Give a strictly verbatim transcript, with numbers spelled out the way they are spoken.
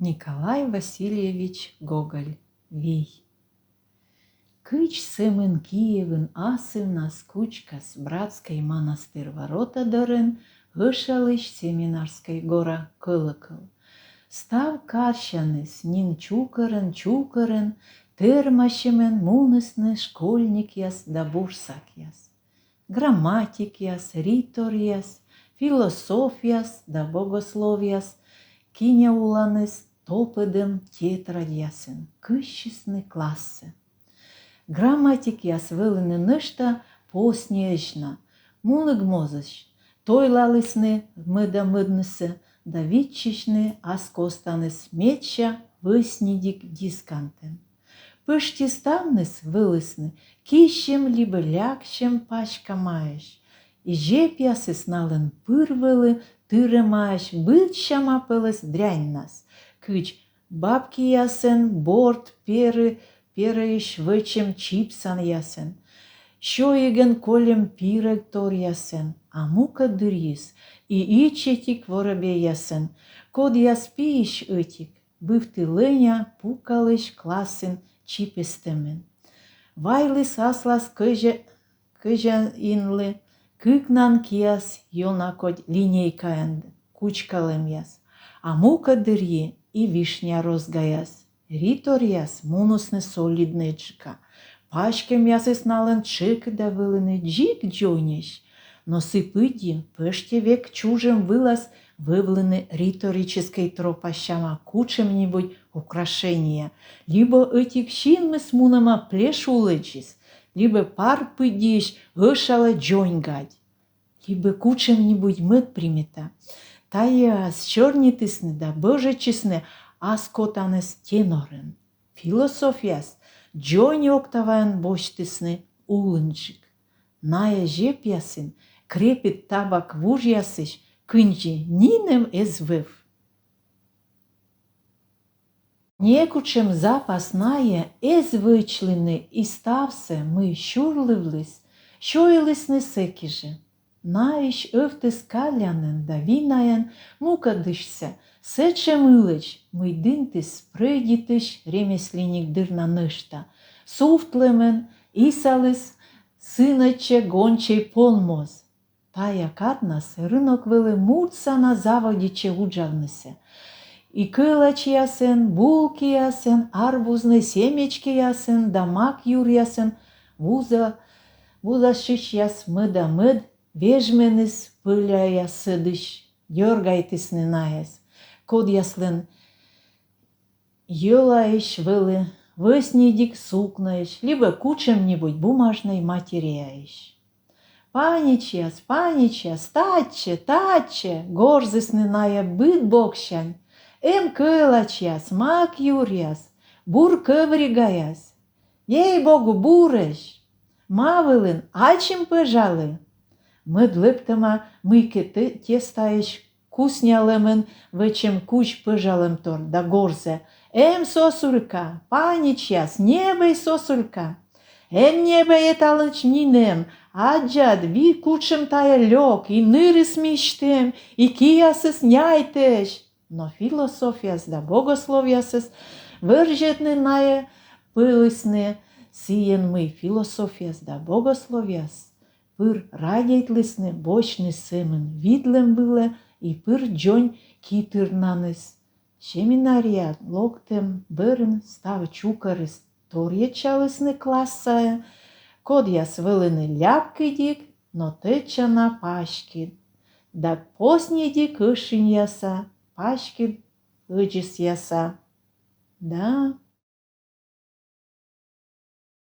Николай Васильевич Гоголь. Вий. Кыдз сӧмын Киевын асывнас кучкас Братскӧй манастыр ворота дорын ӧшалысь Семинарскӧй гора кӧлӧкӧл. Став карсяныс нин чукӧрӧн-чукӧрӧн тэрмасьӧмӧн мунісны школьникъяс да бурсакъяс. Грамматикъяс, риторъяс, философъяс да богословъяс киняуланыс топӧдӧм тетрадьясӧн кыссисны классӧ. Грамматикъяс вӧліны нӧшта посниӧсь на, муніг мозысь, тойлалісны мӧда-мӧднысӧ да виччысьны ас костаныс медся вӧсньыдик дискантӧн. Пӧшти ставныс вӧлісны киссьӧм либӧ ляксьӧм паська маӧсь, и зепъясыс налӧн пыр вӧлі тырӧ маӧсь быдсяма пӧлӧс дряньнас, кыдз бабкиясӧн борт перӧ, перӧысь вӧчӧм чипсанъясӧн, сёйигӧн кольӧм пирӧгторъясӧн, а мукӧд дырйиыс и ичӧтик воробейясӧн, кодъяс пиысь ӧтик бывті лӧня пукалысь классын чипестӧмӧн. Вайліс аслас кӧзя-, кӧзяинлы кыкнан киас ёна кодь линейкаӧн кучкалӧмъяс, а мукӧд дырйи и вишня розгаяс. Риторъяс мунісны солиднӧйджыка. Паськӧмъясыс налӧн тшӧкыда вӧліны дзик дзоньӧсь, но сы пыдди пӧшти век чужӧм вылас вӧвліны риторическӧй тропа сяма кутшӧмнибудь украшения, либӧ ӧтик синмыс мунӧма плеш улӧдзыс, либӧ пар пыддиысь ӧшалӧ дзоньгадь, либӧ кутшӧмнибудь мӧд примета. Тайӧяс сёрнитісны да бӧжӧдчисны ас котаныс тенорӧн. Философъяс дзонь октаваӧн босьтісны улынджык. Найӧ зепъясын крепит табак вужъясысь кындзи нинӧм эз вӧв. Некутшӧм запас найӧ эз вӧчлыны и ставсӧ, мый сюрлывліс, сёйлісны сэки жӧ. Наысь ӧвтіс каллянӧн да винаян мукӧдысьсӧ сэтшӧм ылӧдз, мый дінтіс прӧйдитысь ремесленник дыр на нӧшта, сувтлӧмӧн исаліс сынӧдчӧ гончӧй пон моз. Тайӧ каднас рынок вӧлі муртса на заводитчӧ уджавнысӧ. И кӧлачьясӧн, булкиясӧн, арбузнӧй семечкиясӧн да мак юръясӧн вуза-, вузасьысьяс мӧда-мӧд вежмӧныс пӧляяс сӧдысь дёргайтісны найӧс, кодъяслӧн йӧлаысь вӧлі вӧсньыдик сукноысь либӧ кутшӧмнибудь бумажнӧй материяысь. «Паничьяс, паничьяс, татчӧ, татчӧ!» — горзісны найӧ быд боксянь. «Эм кӧлачьяс, мак юръяс, бур кӧвригаяс. Ей-богу, бурӧсь! Ма вылын, ачым пӧжалы!» Мӧд лэптӧма мыйкӧ тестаысь куснялӧмӧн вӧчӧм кузь пӧжалӧмтор да горзӧ: «Эм сосулька, паничьяс, ньӧбӧй сосулька!» «Эм ньӧбӧй эталысь нинӧм, аддзад, ви кутшӧм тайӧ лёк, и нырыс мисьтӧм, и киясыс няйтӧсь!» Но философъяс да богословъясӧс вӧрзьӧдны найӧ пӧлісны, сійӧн мый философъяс да богословъяс пыр радейтлісны босьтны сӧмын видлӧм вылӧ и пыр дзонь китырнаныс. Семинарияӧ локтӧм бӧрын став чукӧрыс торйӧдчалісны классаӧ, кодъяс вӧліны ляпкыдик, но тӧдчана паськыд, да посньыдик ӧшиньяса, паськыд ӧдзӧсъяса. Да,